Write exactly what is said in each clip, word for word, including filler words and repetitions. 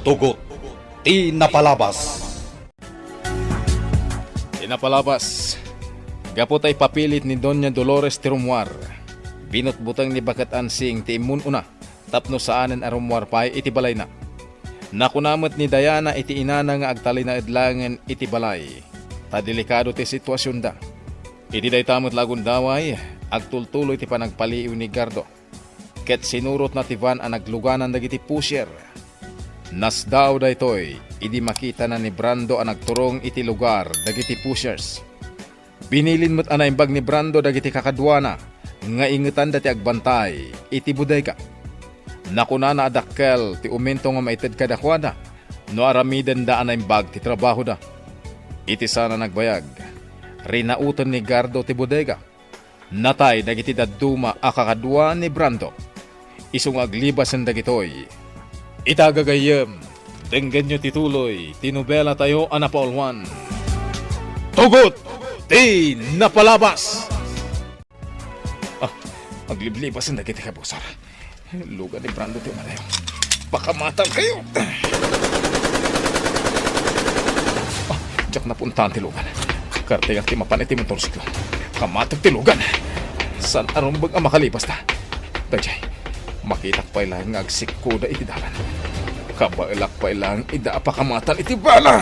Tugot ti napalabas. Ti napalabas, gapu ta ipapilit ni Doña Dolores ti rummuar, binutbuteng ni Baket Ansing ti immun-una tapno saanen a rummuar pay iti balayna. Nakuna met ni Diana iti inana nga agtalinaed laengen iti balay, ta delikado ti situasionda. Iti dayta met la a gundaway, agtultuloy ti panagpaliiw ni Gardo. Ket sinurotna ti van a nagluganan dagiti pusher. Nasdaaw daytoy idi makitana ni Brando a nagturong iti lugar dagiti pushers. Binilin met a naimbag ni Brando dagiti kakaduana nga ingetanda ti agbantay iti bodega. Nakunana a dakkel ti umento nga maited kadakuada no aramidenda a naimbag ti trabahoda. Iti saan a nagbayag, rinauten ni Gardo ti bodega. Natay dagiti dadduma a kakadua ni Brando. Isu nga aglibasen dagitoy, ita gagayyem, denggenyo ti tuloy ti nobelatayo a napauluan, Tugot ti Napalabas! Ah, agliblibasen dagiti kabusor. Lugan ni Brando ti umadayo. Pakamatankayo! Ah, diak napuntaan ti lugan. Kartengak ti mapan iti motorsiklo. Kamateg ti lugan. Saan a rumbeng a makalibasta. Daydiay, makitak pay laeng nga agsikkoda iti dalan. Kabaelak pay laeng ida a pakamatan iti bala.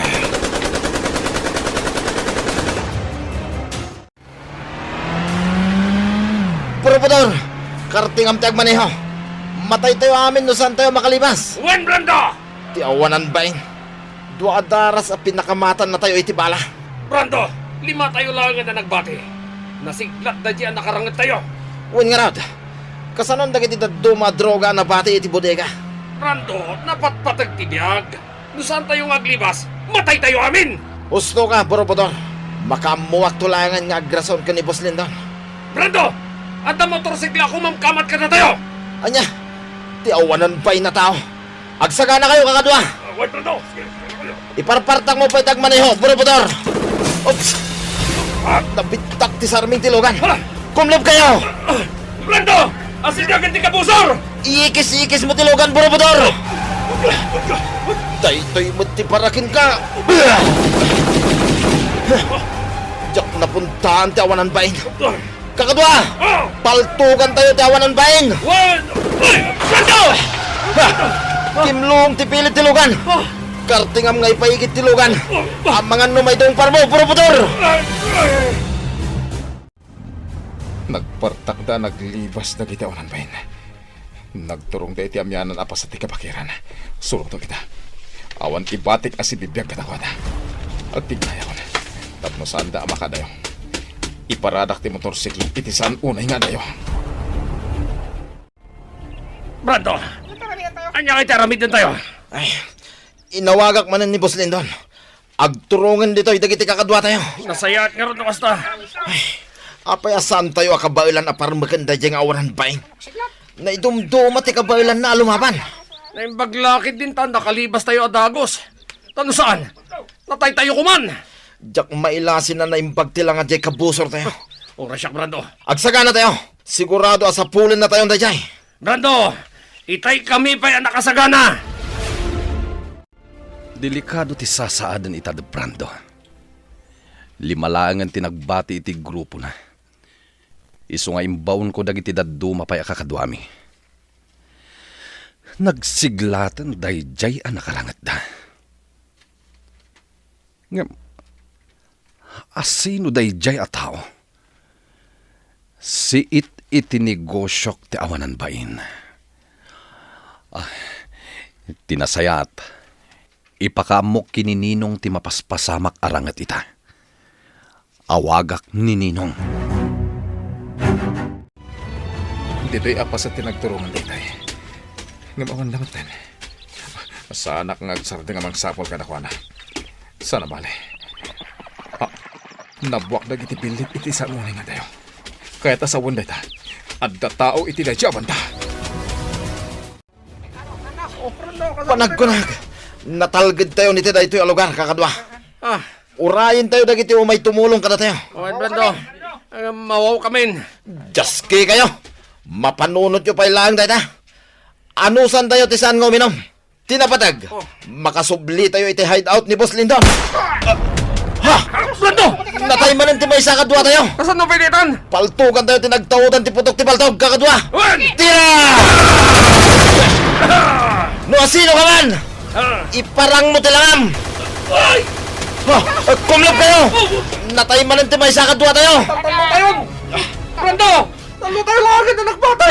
Purpudor! Kartingam ti agmaneho. Mataytayo amin no saantayo makalibas. Wen, Brando! Ti awanan bain. Dua a daras a pinakamatannatayo iti bala. Brando, limatayo laengen a nagbati. Nasiglatda diay a nakarangettayo. Wen ngarud, kasanon dagiti dadduma a droga a nabati iti bodega? Brando, napatpateg ti biag. No saantayo nga aglibas, mataytayo amin! Husto ka, Borobodor. Makaammoakto laengen nga agrason ken ni Boss Lindon. Brando! Adda motorsiklo a kumamkamat kadatayo! Ania? Ti awanan bain a tao. Agsaganakayo, kakadua! Ah, wen, Brando! Sige, sige, sige. Iparpartakmo pay ti agmaneho, Borobodor! Oops! Ah! Nabittak ti sarming ti lugan. Ah! Kumleb kayo! Brando! Asidegen ti kabusor! Iikis-ikis mo ti lugan, Borobodor! Daytoy met ti para kenka! Diak napuntaan ti awanan bain. Kakadua! Ah! Paltugantayo ti awanan bain! Wen! Ay! Brando! Ha! Kimlong ti pilit ti lugan! Ah! Kartingam nga ipaigid ti lugan! Ah! Amangan no maidungparmo, Borobodor! Ay! Ay! Nagpartakda a naglibas dagiti awanan bain. Nagturongda iti amianan a paset ti kabakiran. Suroto kita. Awan ibatik a sibibiag kadakuada. Agtignayakon tapno saanda a makadayo. Iparadak ti motorsiklo iti saan unay nga adayo. Brando! Ania nga iti aramidentayo? Ay, inawagak manen ni Boss Lindon. Agturongen ditoy dagiti kakaduatayo. Nasayaat ngarud no kasta. Ay, apay a saantayo a kabaelan a parmeken daydiay nga awanan bain? Naidumduma ti kabaelanna a lumaban. Naimbag la ketdin ta nakalibastayo a dagus. Ta no saan, nataytayo koman. Diak mailasin a naimbag ti langad diay kabusortayo. Uray siak, Brando. Agsaganatayo. Sigurado a sapulennatayon daydiay. Brando, itay kami pay a nakasagana. Delikado ti sasaaden ita da Brando. Lima laengen ti nagbati iti grupona. Isu nga imbaonko dagiti dadduma pay a kakaduami. Nagsiglaten daydiay a nakarangetda. Ngem, asino daydiay a tao? Siit iti negosiok ti awanan bain. Ah, ti nasayaat, ipakaammok ken ni Ninong ti mapaspasamak a ranget ita. Awagak ni Ninong. Ditoy a paset ti nagturongen daytay. Ngem awan lamet ten. Saanak nga agsardeng a mangsapul kadakuana. Sana bale. Ah, nabuak dagiti billit iti saan unay nga adayo. Kayat a sawen dayta, adda tao iti daydi a banda. Panagkunag, natalgedtayon iti daytoy a lugar, kakadua. Ah. Urayentayo dagiti umay tumulong kadatayo. Wen, Brando. Ah, mawaw kamin. Diaskikayo. Mapanunotyo pay laeng dayta. Anusantayo ti saan nga uminum? Ti napateg, Oh. makasubli tayo iti hideout ni Boss Lindon. Ha? Brando! Natay manen ti maysa kadua tayo. Kasano pay ditan? Paltukan tayo ti nagtautan ti putok ti paltog kakadua. Wen! Tira! No asino ka man, Ah! iparang mo ti langam. Ay! Ha? Kumlab kayo! Natay manen ti maysa kadua tayo. Tallo tayo! Brando! Tallo tayo lang agad, anak bata!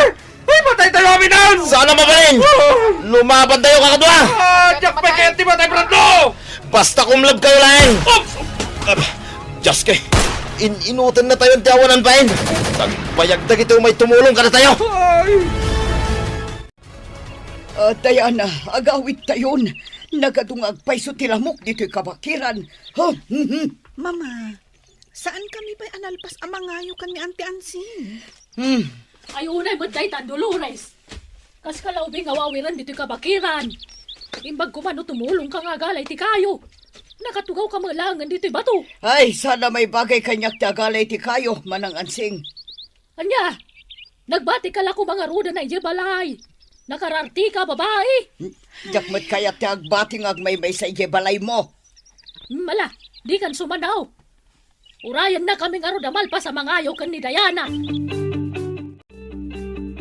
Ay, patay tayo amin! Saan ang mabalin? Ah! Lumaban tayo kakadua! Ah, diak pay kayat ti matay, Brando! Basta kumlab kayo laeng! Oops! Ah, Diyos ko, in-inutan na tayo ti awanan pain. Nagbayag dagiti umay tumulong kada tayo. Ay! Ah, Diana, agawid tayon. Nagadungag payso ti lamok ditoy kabakiran. Huh, mhm. Mama, saan kami pay a nalpas a mangayo ken ni Auntie Ansing? Hmm. Ay, unay met dayta, Dolores. Kas ka la ubing nga awawiren ditoy kabakiran. Imbag koma no tumulong ka nga agalay ti kayo. Nakatugaw ka met laengen ditoy bato. Ay, saan a maibagay kaniak ti agalay ti kayo, Manang Ansing. Ania? Nagbati ka la koma ngaruden idiay balay. Nakararti ka, babai. Diak met kayat ti agbati nga agmaymaysa idiay balaymo. Mala, di kan sumanaw. Urayenna kami ngarud a malpas a mangayo ken ni Diana.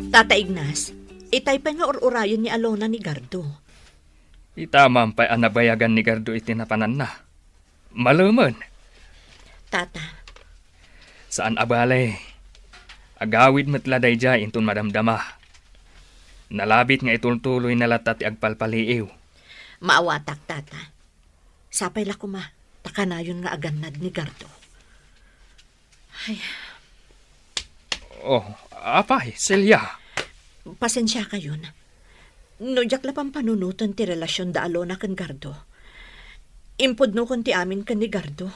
Tata Ignas, itay pay nga ur-urayen ni Alona ni Gardo. Ita man pay a nabayagan ni Gardo iti napananna. Malemen. Tata. Saan a bale. Agawid met la daydiay inton madamdama. Nalabit nga itultuloyna latta ti agpalpaliiw. Maawatak, Tata. Sapay la koma, ta kanayon nga agannad ni Gardo. Ay. Oh, apay, Celia. Pasensiakayon. No diak la pampanunoten ti relasion da Alona ken Gardo, impudnokon ti amin ken ni Gardo.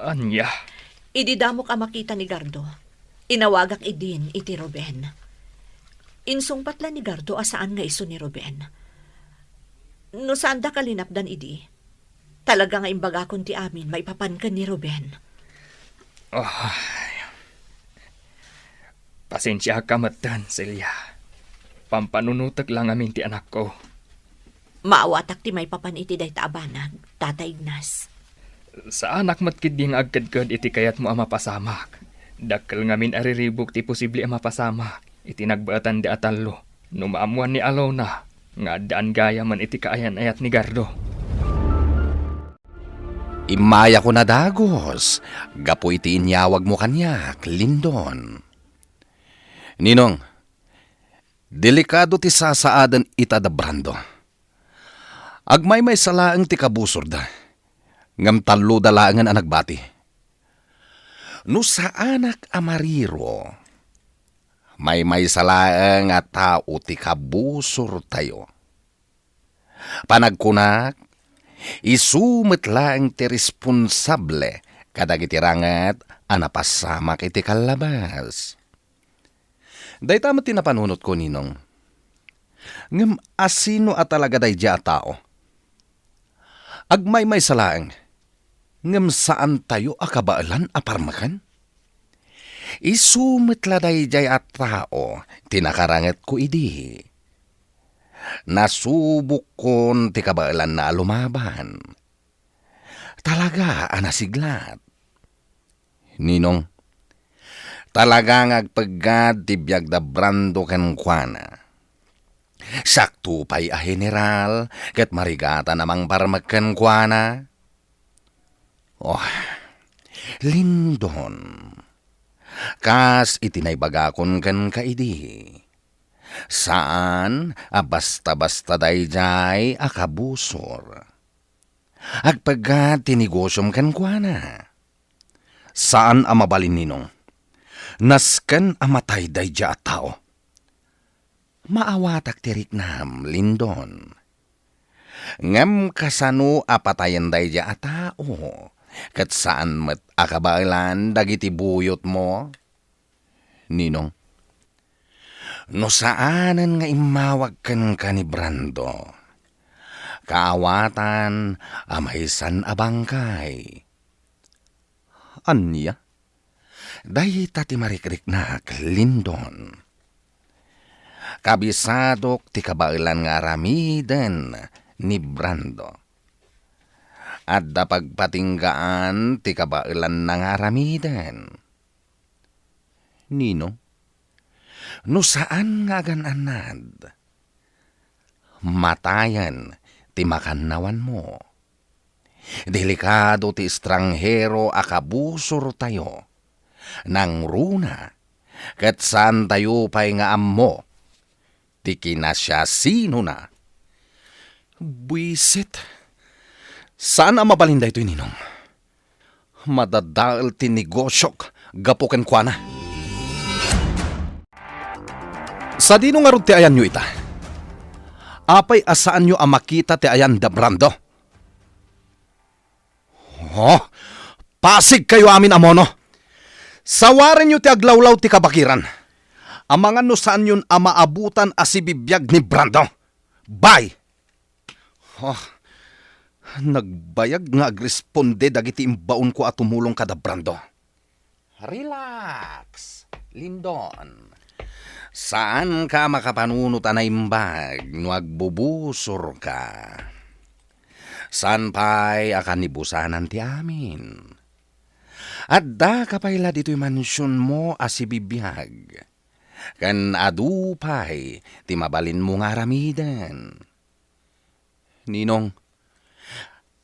Ania? Idi damok a makita ni Gardo, inawagak idin iti Ruben. Insungbat la ni Gardo a saan nga isu ni Ruben. No saanda kalinapdan idi, talaga nga imbagakon ti amin maipapan ken ni Ruben. Ay. Pasensiaka metten, Celia. Pampanunotek la ngamin ti anakko. Maawatak ti maipapan iti dayta a banag, Tata Ignas. Saanak met ketdi nga agkedked iti kayatmo a mapasamak. Dakkel ngamin a riribuk ti posible a mapasamak iti nagbaetan da a tallo. No maammoan ni Alona nga addaan gayamen iti kaayan-ayat ni Gardo. Immayakon a dagus gapu iti inyawagmo kaniak, Lindon. Ninong, delikado ti sasaaden ita da Brando. Agmaymaysa laeng ti kabusorda, ngem talloda laengen a nagbati. No saanak a mariro, maymaysa laeng a tao ti kabusortayo. Panagkunak, isu met laeng ti responsable kadagiti ranget a napasamak iti kallabas. Dayta met ti napanunotko, Ninong. Ngem asino a talaga daydiay a tao? Agmaymaysa laeng, ngem saantayo a kabaelan a parmeken? Isu met la daydiay a tao ti nakarangetko idi. Nasubokkon ti kabaelanna a lumaban. Talaga a nasiglat. Ninong, talaga nga agpeggad ti biag da Brando kenkuana. Siakto pay a general ket marigatan a mangparmek kenkuana. Oh, Lindon, kas iti naibagakon kenka idi, saan a basta-basta daydiay a kabusor. Agpeggad ti negosiom kenkuana. Saan a mabalin, Ninong. Nasken a matay daydiay a tao. Maawatak ti riknam, Lindon. Ngem kasano a patayen daydiay a tao, ket saan met a kabaelan dagiti buyotmo? Ninong, no saanen nga immawag kenka ni Brando, kaawatan a maysan a bangkay. Ania? Dayta ti marikriknak, Lindon. Kabisadok ti kabaelan nga aramiden ni Brando. Adda pagpatinggaan ti kabaelanna nga aramiden. Nino? No saan nga agan-annad, matayen ti makannawanmo. Delikado ti estranghero a kabusortayo. Nangruna, ket saantayo pay nga ammo ti kinasiasinona. Buisit. Saan a mabalin daytoy, Ninong. Madadael ti negosiok gapu kenkuana. Sadino ngarud ti ayanyo ita? Apay a saanyo a makita ti ayan da Brando? Oh, pasigkayo amin a mono! Sawarenyo ti aglawlaw ti kabakiran. Amangan no saanyon a maabutan a sibibiag ni Brando. Bay! Oh, nagbayag nga agresponde dagiti imbaonko a tumulong kada Brando. Relax, Lindon. Saanka a makapanunot a naimbag no agbubusorka. Saan pay a kanibusanan ti amin. Addaka pay la ditoy mansionmo a sibibiag. Ken adu pay ti mabalinmo nga aramiden. Ninong,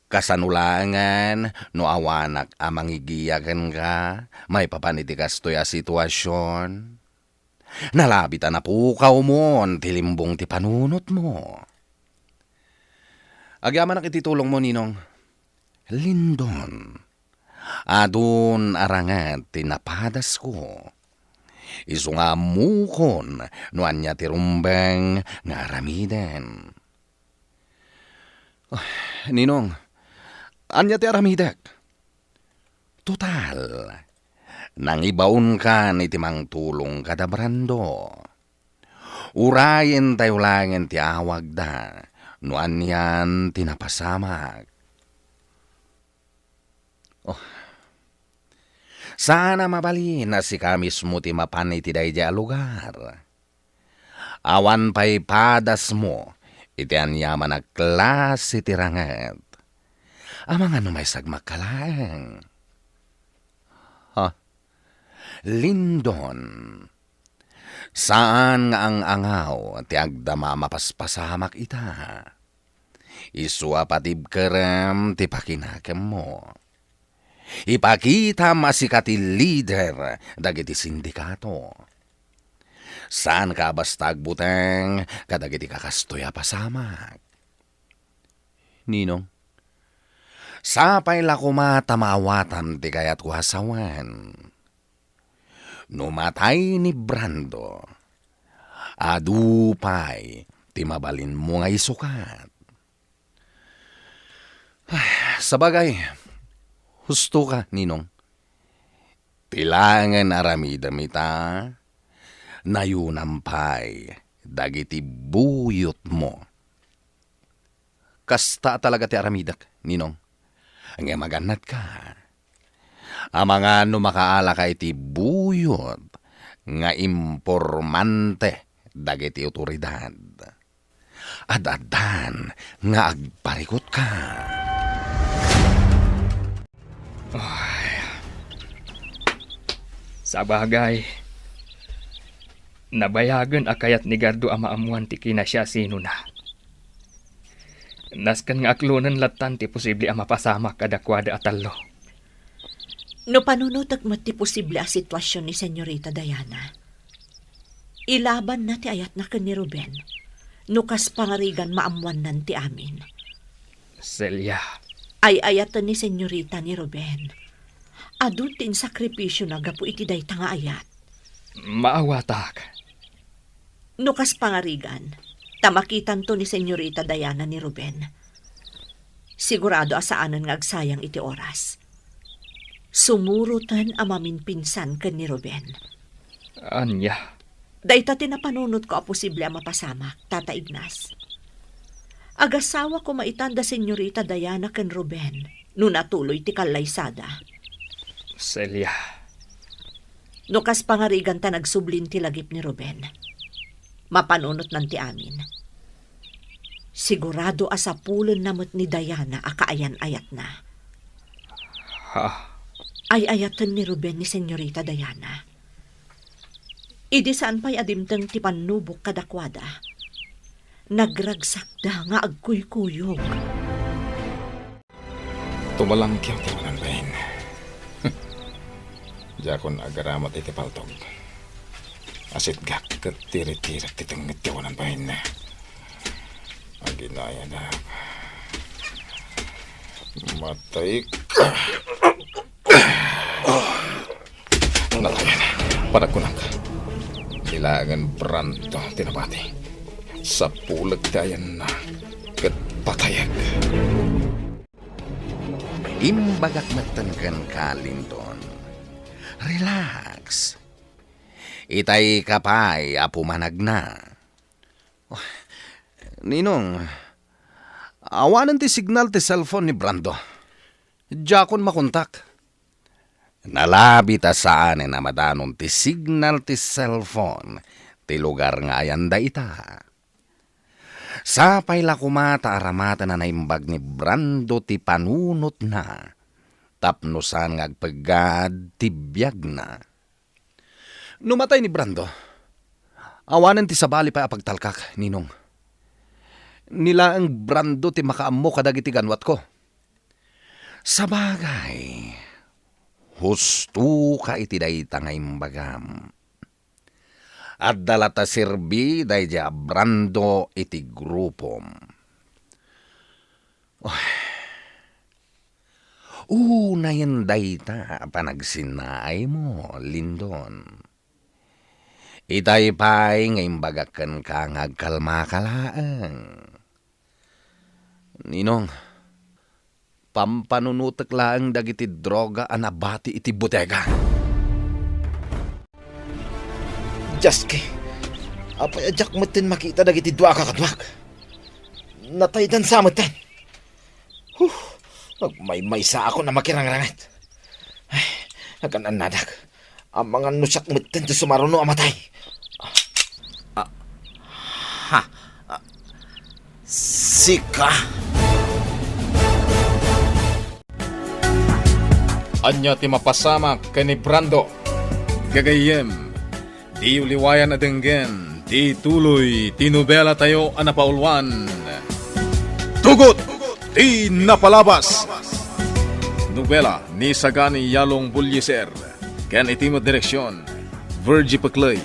kasano laengen no awanak a mangigiya kenka maipapan iti kastoy a situasion? Nalabit a napukawmon ti limbong ti panunotmo. Agyamanak iti tulongmo, Ninong. Lindon, adun a ranget ti napadasko. Isu nga ammokon no ania ti rumbeng nga aramiden. Ah, Ninong, ania ti aramidek? Total, nangibaonkan iti mangtulong kada Brando. Urayentayo laengen ti awagda no anian ti napasamak. Oh. Saan a mabalin a sika mismo ti mapan iti daydiay a lugar. Awan pay padasmo iti aniaman a klase ti ranget. Amangan no maisagmakka laeng. Ha? Lindon. Saan nga ang-angaw ti agdama a mapaspasamak ita. Isu a patibkerem ti pakinakemmo. Ipakitam a sika ti lider dagiti sindikato. Saanka a basta agbuteng kadagiti kakastoy a pasamak. Ninong, sapay la koma ta maawatam ti kayatko a sawen. No matay ni Brando, adu pay ti mabalinmo nga isukat. Ay, sabagay, husto ka, Ninong. Ti laengen aramidem ita, nayunam pay dagiti buyotmo. Kasta talaga ti aramidek, Ninong. Ngem agannadka. Amangan no makaalaka iti buyot nga impormante dagiti awtoridad. Ad-addan nga agparikutka. Ay. Sabagay, nabayagen a kayat ni Gardo a maammuan ti kinasiasinona. Nasken nga aklonen lattan ti posible a mapasamak kadakuada a tallo. No panunotek met ti posible a situasion ni Senyorita Diana, ilabanna ti ayatna ken ni Ruben, no kas pangarigan maammuannan ti amin. Celia. Ay-ayaten ni Senyorita ni Ruben. Adu ti insakripisiona gapu iti dayta nga ayat. Maawatak. No kas pangarigan, ta makitanto ni Senyorita Diana ni Ruben. Sigurado a saanen nga agsayang iti oras. Sumuroten a maminpinsan ken ni Ruben. Ania? Dayta ti napanunotko a posible a mapasamak, Tata Ignas. Agasawa koma itan da Senyorita Diana ken Ruben no natuloy ti kallaysada. Celia. No kas pangarigan ta nagsublin ti lagip ni Ruben, Mapanunotnan ti amin. Sigurado a sapulenna met ni Diana a kaayan-ayatna. Ha? Ay-ayaten ni Ruben ni Senyorita Diana. Idi saan pay a dimteng ti pannubok kadakuada, nagragsakda nga agkuykuyog. Tumalangkiw ti awanan bain. Diakon agaramat iti paltog. Asitgak ket tiritirek ti tengnget ti awanan bain. Aginayanak. Matayka. Natayan. Panagkunak. Kailangan Brando ti nabati. Sapulek ti ayanna ket patayek. Imbagak metten kenka, Lindon. Relax. Itayka pay a pumanagna. Oh, Ninong, awanen ti signal ti cellphone ni Brando. Diakon makontak. Nalabi ta saanen a madanon ti signal ti cellphone ti lugar nga ayanda ita. Sapay la koma ta aramaten a naimbag ni Brando ti panunotna tapno saan nga agpeggad ti biagna. No matay ni Brando, awanen ti sabali pay a pagtalkak, Ninong. Ni laeng Brando ti makaammo kadagiti ganwatko. Sabagay, husto ka iti dayta nga imbagam. Adda la ta serbi daydi a Brando iti grupom. Uy. Unayen dayta a panagsinnaaymo, Lindon. Itay pay nga imbagak kenka nga agkalmaka laeng. Ninong, pampanunotek laeng dagiti droga a nabati iti bodega. Dios, apay a diak metten makita dagiti dua a kakaduak? Nataydansa metten. Huh, nagmaymaysaakon a makirangranget. Ay, nagan-annadak. Amangan no siak metten ti sumaruno a matay. Ah, ha? Ah, sika? Ania ti mapasamak ken ni Brando? Gagayyem, diyo liwayan a denggen ti tuloy ti nobelatayo a napauluan, Tugot ti Napalabas. Nobela ni Sagani Yalong Bullieser ken iti met direksion, Virgie Pecley.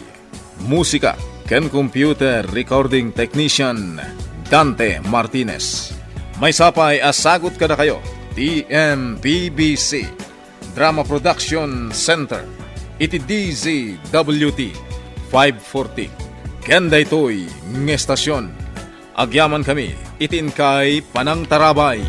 Musika ken computer recording technician, Dante Martinez. Maysa pay a sagut kadakayo ti M P B C Drama Production Center iti D Z W T five forty. Ken daytoy nga estasion, agyamankami iti inkay panangtarabay.